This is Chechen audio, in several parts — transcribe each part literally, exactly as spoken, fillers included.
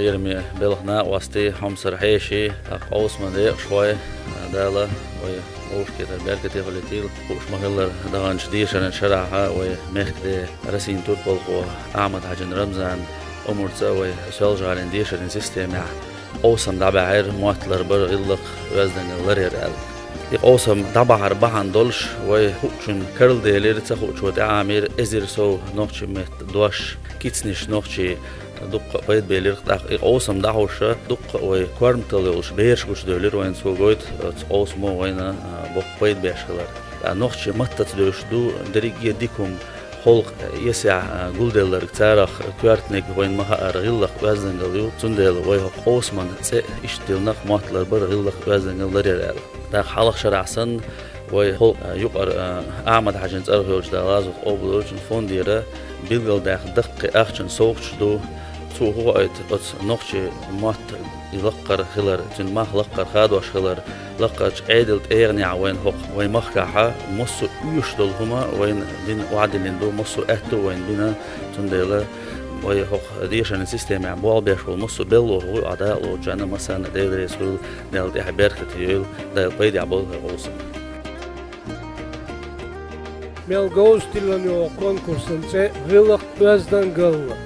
Лераме белхан накъостий, хьомсара хьеший, тӀаккха къовсаман декъашхой, Дала вай вовшахкхетар беркате хуьлийтийла. Хууш ма-хиллара, даханчу дешаран шарахь вай мехкан ден, Россин турпалхо Ахьмад-Хьаьжин Рамзанан омрица вай Соьлжа-ГӀалин дешаран системехь къовсам дӀабахьара, мотт ларбара, гӀиллакх, оьздангалла ларъяра аьлла. И къовсам дӀабахьар бахьана долуш, вай хуучун карладелира, ца хуучо тӀеӀамийра эзар сов нохчийн меттан дош, кицанаш нохчийн дуккха а пайда белира. ТӀаккха и къовсам дӀахьош, дуккха а вай корматалла йолуш бераш гучудевлира вайна. Цо гойту оцу къовсамо вайна, а, боккха пайда беш хилар. Ткъа нохчийн маттаца доьшуш ду дерриге а дика хӀума, халкъан эсехь, а, гулделларг, царах коьртаниг вайна ма-хаъара гӀиллакх, оьздангалла ю. Цундела вай хӀокху къовсаман цӀе иштта диллинарх: мотт ларбара, гӀиллакх, оьздангалла ларъяра аьлла. ТӀаккха хьалха шарахь санна, вай халкъан, а, юкъара, а, Ахьмад-Хьаьжин цӀарах йолчу, Дала гӀазот къобалдойла цуьнан, фондера билгалдаьхна даккхий ахчанан совгӀаташ ду. Цо хӀун хоуьйту оцу нохчийн мотт и лаккхара хилар, цуьнан мах лаккхара хадош хилар, лаккхарчу Ӏедалан тӀегӀанехь вайна хӀокху вайн махкахь массо а оьшуш долу хӀума вайна дина, охьадиллина ду, массо а аьтто а вайна бина, цундела вай хӀокху дешаран системехь болх беш волу массо а белхалой, хӀун а дакъалоцучарна массарна а Дела реза хуьлда, Дала тӀаьхье беркате йойла, Дала пайдехь бойла хӀара къовсам. Мел говза тиллина йолу конкурсан цӀе «ГӀиллакх, оьздангалла».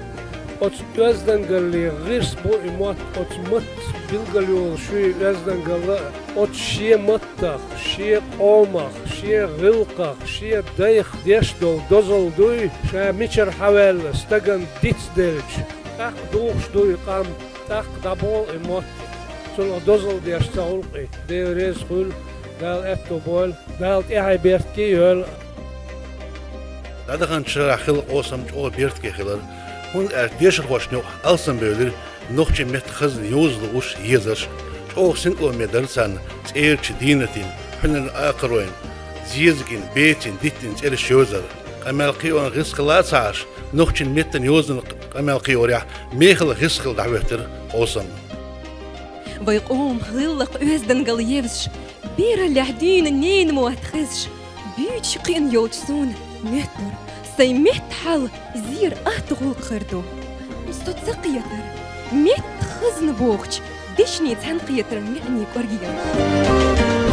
Оцу оьздангаллин гӀирс бу и мотт, оцу маттаца билгалйолуш ю и оьздангалла а. Оцу шен маттах, шен къомах, шен гӀиллакхах, шен дайх деш долу дозалла дуй, ша мичара хьаваьлла стагана дицделча, тӀаккха духуш ду и къам, тӀаккха дӀаболу и мотт. Цунах дозалла деш ца хуьлу-кх и. Дела реза хуьлда, Дала аьтто бойла, Дала тӀаьхье беркате а йойла. ДӀадаханчу шарахь хилла къовсам чӀогӀа беркате хилира, хӀунда аьлча дешархошна юкъахь алсамбевлира нохчийн меттан хазна йоза лууш езарш. ЧӀогӀа синкъераме дара царна цӀерачу дийнатийн, хьуьнаран акхаройн, зезаган, бецийн диттина цӀераш йозар. Къамел кхиорна гӀирс хилла а ца Ӏаш, нохчийн меттан йозанан къамел кхиорехь, мехала гӀирс хилла дӀахӀоьттира къовсам. Вайн къоман гӀиллакх, оьздангалла евзаш, бераллехь дуьйна ненан мотт хезаш, буьйцуш кхиъна йолчу суна моьттура. Сайн меттан хьал зер атта гӀуллакх хир ду. Со ца кхетара, меттан хазна бохучу дешнийн цхьаьнакхетаран маьӀне кӀорггера.